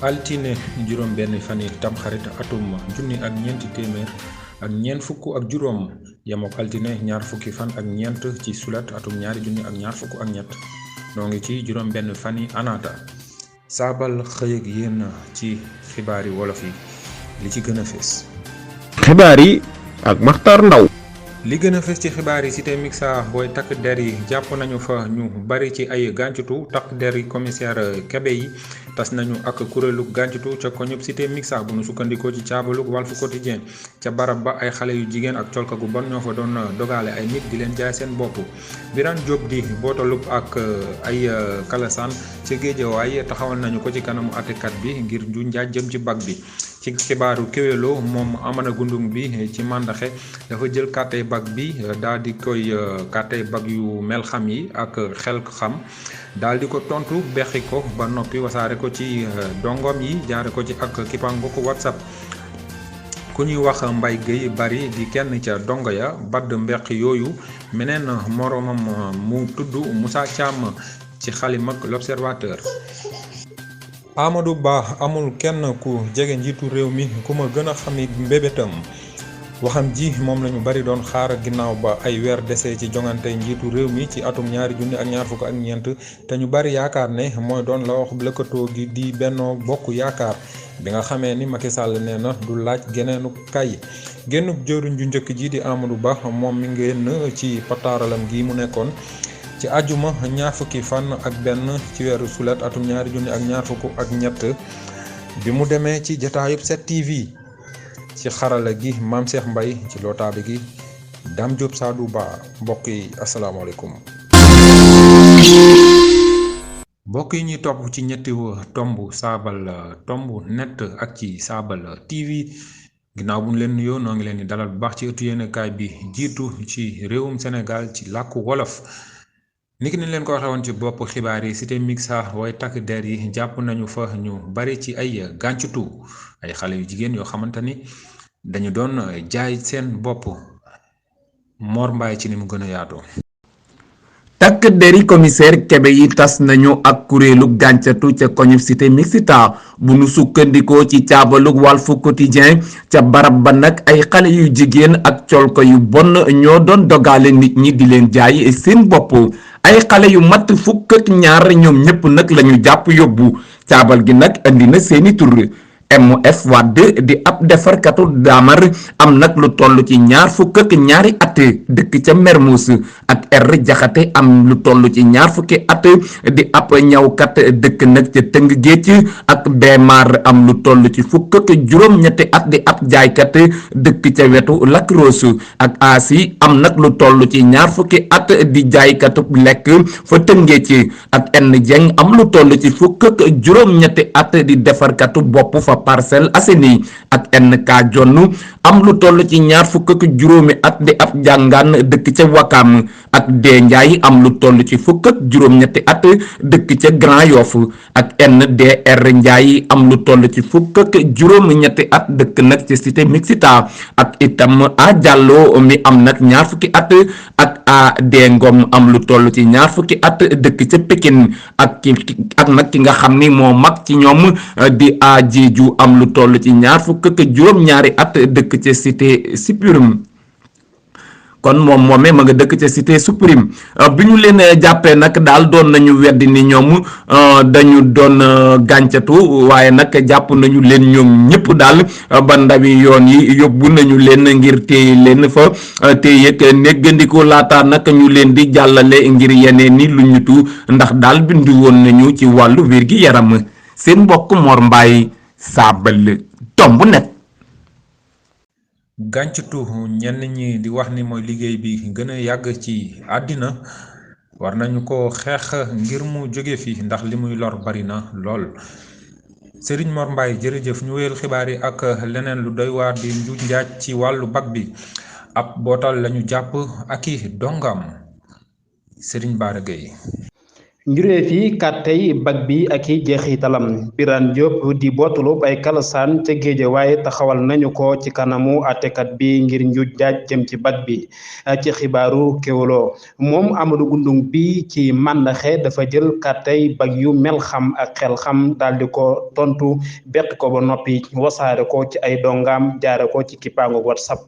altine juróom benn fan yi tamxarit atum junni ak ñeenti téeméer ak ñeent fukk ak juróom yemook altine ñaar fukki fan ak ñeent ci sulet atum ñaari junni ak ñaar fukk ak ñett noo ngi ci juróom benn fan yi anaata saabal xëy ak yéen ci xibaari wolof yi li ci gën a fees. xibaar yi ak Maxtar Ndaw. li gën a fës ci xibaar yi cité mixa booy takk der yi jàpp nañu fa ñu bari ci ay gàncutu takk der yi commissaire Kébé yi tas nañu ak kuréelu gàncutu ca koñub cité mixa bu nu sukkandikoo ci caabalug Walf Quotidien ca barab ba ay xale yu jigéen ak colka gu bon ñoo fa doon dogale ay nit di leen jaay seen bopp. Birane Diop di bootalub ak ay kalasaan ca Géejawaay taxawal nañu ko ci kanamu àttekat bi ngir ju njaaj jëm ci bag bi. ci xibaaru Kéwélo moom Amana Gundung bi ci Mandaxe dafa jël kàttay bag bi daal di koy kàttay bag yu mel xam yi ak xel xam daal di ko tontu bexi ko ba noppi wasaare ko ci dongom yi jaare ko ci ak kipango ko WhatsApp. ku ñuy wax Mbay Gueye bari di kenn ca dongo ya badd mbeq yooyu meneen moroomam mu tudd Moussa Thiam ci xalim ak L'Observateur. Amadou Ba amul kenn ku jege njiitu réew mi ku ma gën a xamit mbébétam waxam ji moom lañu bari doon xaar ginnaaw ba ay weer desee ci jongante njiitu réew mi ci atum 2024 te ñu bari yaakaar ne mooy doon la wax lëkkatoo gi di Benno Bokk Yaakaar bi nga xamee ni Macky Sall nee na du laaj geneenu kay génnub jëruñ ju njëkk ji di Amadou Ba moom mi ngeen ci pataaralam gi mu nekkoon ci àjjuma ñaar fukki fan ak benn ci weeru sulet atum 2024 bi mu demee ci jataayub 7TV ci xarala gi Maam Cheikh Mbay ci lotaabi gi Dame Diop Sadou Ba mbokk yi asalaamaaleykum. mbokk yi ñuy topp ci ñetti tomb saabal tomb net ak ci saabal TV ginnaaw bu ñu leen nuyoo noo ngi leen di dalal bu baax ci ëttu yéenekaay bi jiitu ci réewum Sénégal ci làkku wolof. niki ni leen ko waxee woon ci bopp xibaar yi cité mixa way takk der yi jàpp nañu fa ñu bari ci ay gàncutu ay xale yu jigéen yoo xamante ni dañu doon jaay seen bopp Mor Mbaye ci ni mu gën a yaatoo. takk deri commissaire Kébé yi tas nañu ak kuréelu gàncatu ca koñu cité mixta bu nu sukkandikoo ci caabalug Walf Quotidien ca barab ba nag ay xale yu jigéen ak colko yu bon ñoo doon dogale nit ñi di leen jaay seen bopp ay xale yu mat fukk ak ñaar ñoom ñépp nag lañu jàpp yóbbu caabal gi nag indi na seeni tur MF Wade di ab defarkatu daamar am nag lu toll ci ñaar fukk ak ñaari at dëkk ca Mermoz ak R Jaxate am lu toll ci ñaar fukki at di ab ñawkat dëkk nag ca Tëng Géej ak Beemar am lu toll ci fukk ak juróom-ñetti at di ab jaaykat dëkk ca wetu Lac Rose ak Asi am nag lu toll ci ñaar fukki at di jaaykatu lekk fa Tëngéej ak N Jeng am lu toll ci fukk ak juróom-ñetti at di defarkatu bopp fa Parcelles Assainies ak NK Jonn am lu toll ci ñaar fukk ak juróomi at di ab jàngaan dëkk ca Wakam ak D Njaay am lu toll ci fukk ak juróom-ñetti at dëkk ca Grand Yoff ak NDR Njaay am lu toll ci fukk ak juróom-ñetti at dëkk nag ci cité mixta ak itam A Jàllo mi am nag ñaar fukki at ak A D Ngom am lu toll ci ñaar fukki at dëkk ca Pikine ak nag ki nga xam ni moo mag ci ñoom di A Jeeju am lu toll ci ñaar fukk ak juróom-ñaari at dëkk ca cité Suprême kon moom moomee ma nga dëkk ca cité Suprême bi ñu leen jàppee nag daal doon nañu weddi ni ñoom dañu doon gàncatu waaye nag jàpp nañu leen ñoom ñëpp daal ba ndawi yoon yi yóbbu nañu leen ngir téye leen fa téye néggandiku laata nag ñu leen di jàllale ngir yeneen ni lu ñutu ndax daal bindu woon nañu ci wàllu wér gi yaram seen mbokk Mor Mbaye saabal tomb net. gàncutu ñenn ñi di wax ni mooy liggéey bi gën a yàgg ci àddina war nañu ko xeex ngir mu jóge fi ndax li muy lor bari na lool. Serigne Mor Mbaye jërëjëf ñu wéyal xibaar yi ak leneen lu doy waar di njuuj njaaj ci wàllu bag bi ab bootal lañu jàpp ak i dongam Serigne Bara Gueye. njuree fi kàttey bag bi ak i jeexitalam Birane Diop di bootulub ay kalasaan ca Géejawaay taxawal nañu ko ci kanamu àttekat bi ngir njuuj jaaj jëm ci bag bi ci xibaaru Kéwoulo moom Amadou Gundung bi ci màndaxe dafa jël kàttey bag yu mel xam ak xel xam daal di ko tontu bett ko ba noppi wasaare ko ci ay dongaam jaare ko ci kippaangu WhatsApp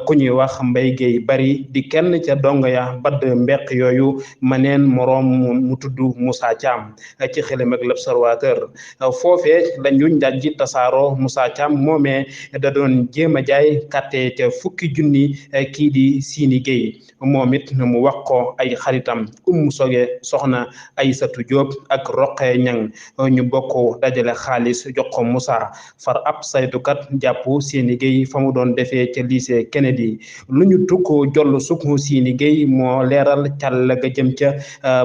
ku ñuy wax Mbaye Gueye Bari di kenn ca donga ya badd mbeq yooyu maneen moroom mu tudd Moussa Thiam ci xelam ak l'Observateur foofee la njuñ njaaj ji tasaaro Moussa Thiam moomee da doon jéem a jaay kàtte ca fukki junni kii di Sini Gueye moom it mu wax ko ay xaritam Soge soxna Aysatu Diop ak Roqe Ñang ñu bokk dajale xaalis jox ko Moussa far ab saytukat jàpp Sini Gueye fa mu doon defee ca lycée Kennedy lu ñu tukk joll suk Sini Gueye moo leeral càll ga jëm ca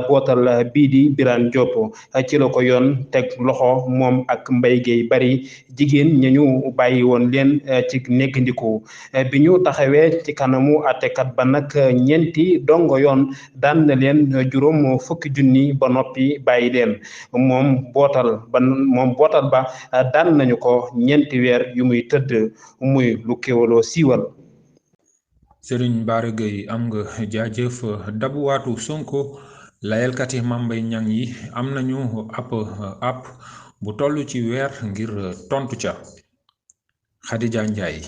bootal bii di Birane Diop ci la ko yoon teg loxo moom ak Mbaye Gueye Bari jigéen ñañu bàyyi woon leen ci néggandiku bi ñu taxawee ci kanamu àttekat ba nag ñeenti dongo yoon daan na leen juróom fukki junni ba noppi bàyyi leen moom bootal ba daan nañu ko ñeenti weer yu muy tëdd muy lu Kéwoulo siiwal. Serigne Bara Gueye am nga jaajëf dabuwaatu Sonko layalkat yi Mame Mbaye Niang yi am nañu ab bu toll ci weer ngir tontu ca Khadija Ndiaye.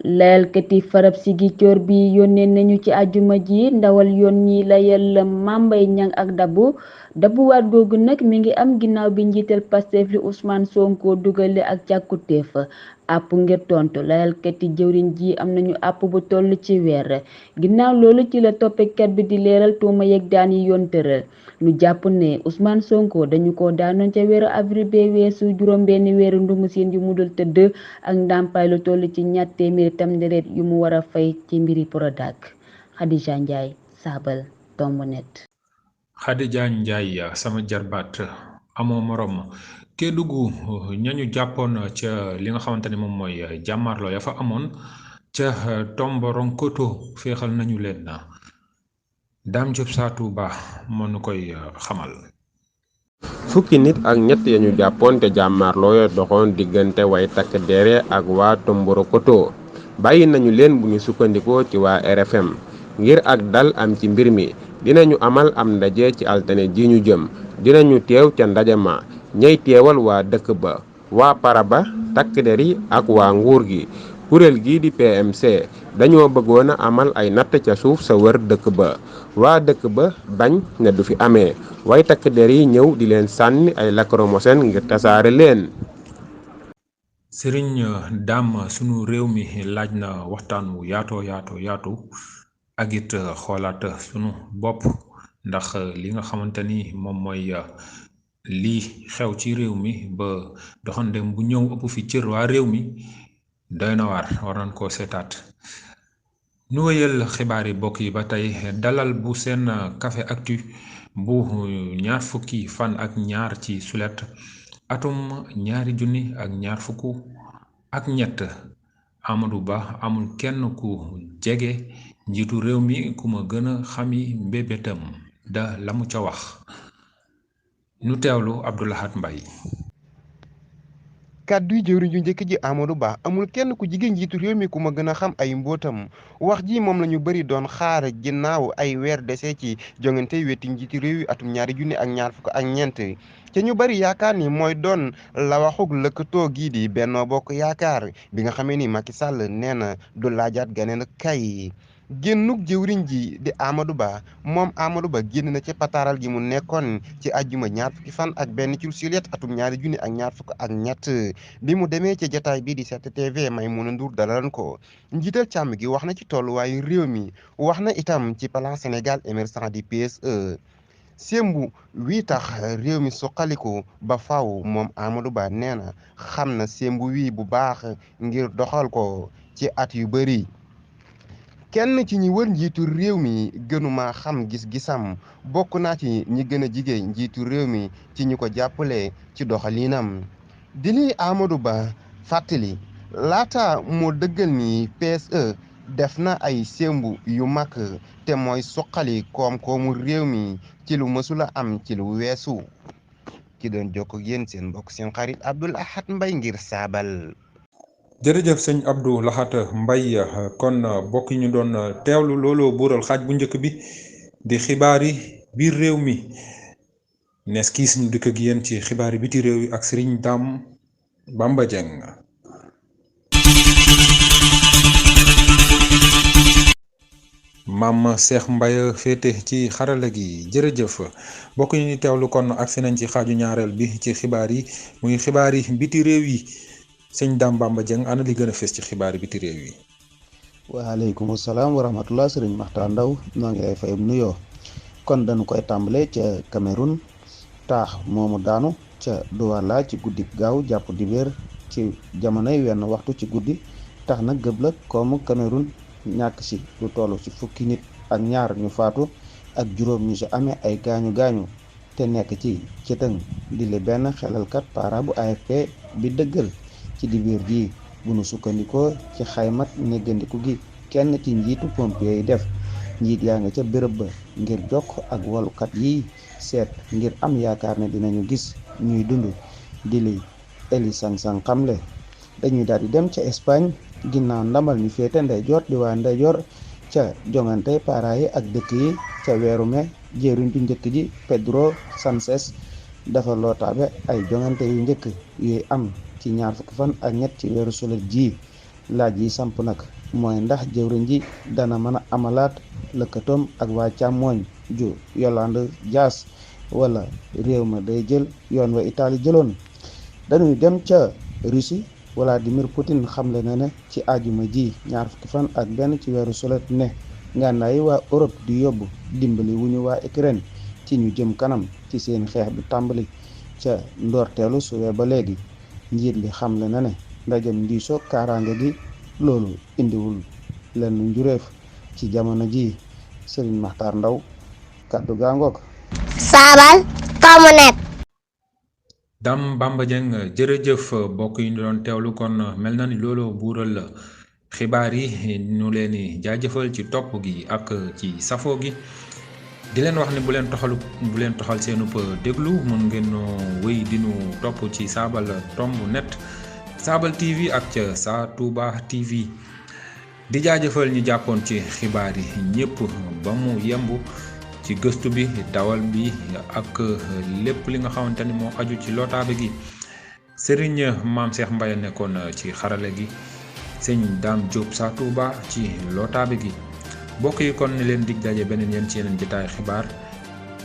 layalkati farab Ziguinchor bi yónnee nañu ci àjjuma ji ndawal yoon ñi layal Mame Mbaye Niang ak dabuwaat googu nag mi ngi am ginnaaw bi njiital Pastef li Ousmane Sonko dugale ak càkkutéef àpp ngir tontu layalkati jëwriñ ji am nañu àpp bu toll ci weer ginnaaw loolu ci la toppekat bi di leeral tuuma yeeg daan yi yoon tëral ñu jàpp ne Ousmane Sonko dañu ko daanoon ca weeru avril bee weesu juróom-benni weeru ndungu siin yu mu dul tëdd ak ndàmpaay lu toll ci ñaar téeméeri tamxarit yu mu war a fay ci mbiri Prodac. Khadija Ndiaye Sabal Tomb Net. Khadija Ndiaye sama jarbaat amoo morom Kédougou ñañu jàppoon ca li nga xamante ne moom mooy jàmmarloo ya fa amoon ca Tomboronkoto féexal nañu leen Dame Diop Satou Ba moo nu koy xamal. fukki nit ak ñett ya ñu jàppoon te jàmmarloo ya doxoon diggante way takk dere ak waa Tomboronkoto bàyyi nañu leen bu ñu sukkandikoo ci waa RFM ngir ak dal am ci mbir mi dinañu amal am ndaje ci altine ji ñu jëm dinañu teew ca ndaje ma ñay teewal waa dëkk ba waa Paraba takk der yi ak waa nguur gi kuréel gii di PMC dañoo bëggoon a amal ay natt ca suuf sa wër dëkk ba waa dëkk ba bañ ne du fi amee way takk der yi ñëw di leen sànni ay lacrymogène ngir tasaare leen. Serigne Dame sunu réew mi laaj na waxtaan wu yaatu ak it xoolaat sunu bopp ndax li nga xamante ni moom mooy lii xew ci réew mi ba doxandem bu ñëw ëpp fi cër waa réew mi doy na war nañ koo seetaat. nu wéyal xibaar yi bokk yi ba tey dalal bu seen Café Actu bu ñaar fukki fan ak ñaar ci sulet atum 2023 Amadou Ba amul kenn ku jege njiitu réew mi ku ma gën a xami mbébétam da la mu ca wax nu teewlu Abdoulahat Mbaye. kàddu yi jëwriñ ju njëkk ji Amadou Ba amul kenn ku jigéen njiitu réew mi ku ma gën a xam ay mbootam wax ji moom la ñu bëri doon xaar ginnaaw ay weer dese ci jongante wetti njiitu réew yi atum 2024 ca ñu bëri yaakaar ni mooy doon la waxug lëkkatoo gii di Benno Bokk Yaakaar bi nga xamee ni Macky Sall nee na du laajaat ganeen kay génnug jëwriñ ji di Amadou Ba moom Amadou Ba génn na ci pataaral gi mu nekkoon ci àjjuma ñaar fukki fan ak benn ci sulet atum 2023 bi mu demee ci jataay bii di 7TV Maïmouna Ndour dalalan ko njiital càmm gi wax na ci tolluwaayu réew mi wax na itam ci plan Sénégal émergent di PSE sémbu wii tax réew mi suqaliku ba faw moom Amadou Ba nee na xam na sémbu wii bu baax ngir doxal ko ci at yu bëri kenn ci ñi wër njiitu réew mi gënuma xam gis-gisam bokk naa ci ñi gën a jige njiitu réew mi ci ñi ko jàppale ci doxalinam di li Amadou Ba fàttali laata moo dëggal ni PSE def na ay sémbu yu mag te mooy suqali koom-koomu réew mi ci lu mësula am ci lu weesu ki doon jokk ak yéen seen mbokk seen xarit Abdoul Ahad Mbaye ngir saabal. jërëjëf sëñ Abdou Lahat Mbaye kon bokk ñu doon teewlu looloo buural xaaj bu njëkk bi di xibaar yi biir réew mi nees kiis ñu dëkk ak yéen ci xibaar yi biti réew yi ak Serigne Dame Bamba Dieng. maam Cheikh Mbaye féete ci xarala gi jërëjëf bokk ñu ni teewlu kon agsi nañ ci xaaju ñaareel bi ci xibaar yi muy xibaar yi biti réew yi sëñ Dame Bamba Dieng ana li gën a fees ci xibaar yi biti réew yi. waaleykum salaam wa rahmatullah sëriñ Maxtaar Ndaw noo ngi lay fay nuyoo kon dañu koy tàmbale ca Cameroun taax moomu daanu ca Douala ci guddi gaaw jàpp dibéer ci jamonoy wenn waxtu ci guddi tax na gëb la koomu Cameroun ñàkk si lu toll ci fukki nit ak ñaar ñu faatu ak juróom ñu si amee ay gaañu gaañu te nekk ci cëtëng di li benn xelalkat para bu AFP bi dëggal ci dibéer ji bu nu sukkandikoo ci xaymat néggandiku gi kenn ci njiitu pompier yi def njiit yaa nga ca béréb ba ngir jokk ak walukat yi seet ngir am yaakaar ne dinañu gis ñuy dund di li Eli Sang-Sang xamle dañuy daal di dem ca Espagne ginnaaw ndamal ñu féete ndeyjoor di waa ndeyjoor ca jongante para yi ak dëkk yi ca weeru me jéeruñ ju njëkk ji Pedro Sánchez dafa lootaabe ay jongante yu njëkk yuy am ci ñaar fukki fan ak ñett ci weeru sulet ji laaj yi samp nag mooy ndax jëwriñ ji dana mën a amalaat lëkkatoom ak waa càmmooñ ju Yolande Dias wala réew ma day jël yoon wa Italie jëloon. dañuy dem ca Russie Vladimir Poutine xamle na ne ci àjjuma ji ñaar fukki fan ak benn ci weeru sulet ne ngànnaay waa Europe di yóbbu dimbali wu ñu waa Ukraine ci ñu jëm kanam ci seen xeex bi tàmbali ca ndorteelu suwe ba léegi. njiit li xamle na ne ndajem ndiisoo kaaraange gi loolu indiwul lenn njuréef ci jamono ji Serigne Maxtaar Ndaw kàddu gaangoog saabal kamu nekk. Dame Bamba Dieng jërëjëf bokk yi ñu doon teewlu kon mel na ni loolu buural la xibaar yi ñu leen di jaajëfal ci topp gi ak ci safoo gi di leen wax ni bu leen toxal seenub déglu mën ngeen wéy di nu topp ci saabal tomb net saabal TV ak ca Sa Touba TV di jaajëfal ñi jàppoon ci xibaar yi ñëpp ba mu yemb ci gëstu bi dawal bi ak lépp li nga xamante ni moo aju ci lootaabe gi Serigne Maam Cheikh Mbaye nekkoon ci xarale gi sëñ Dame Diop Sa Touba ci lootaabe gi mbokk yi kon ni leen dig daje beneen yéen ci yeneen jotaay xibaar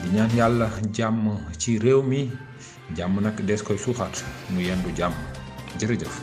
di ñaan yàlla jàmm ci réew mi jàmm nag des koy suuxat mu yendu jàmm jërëjëf.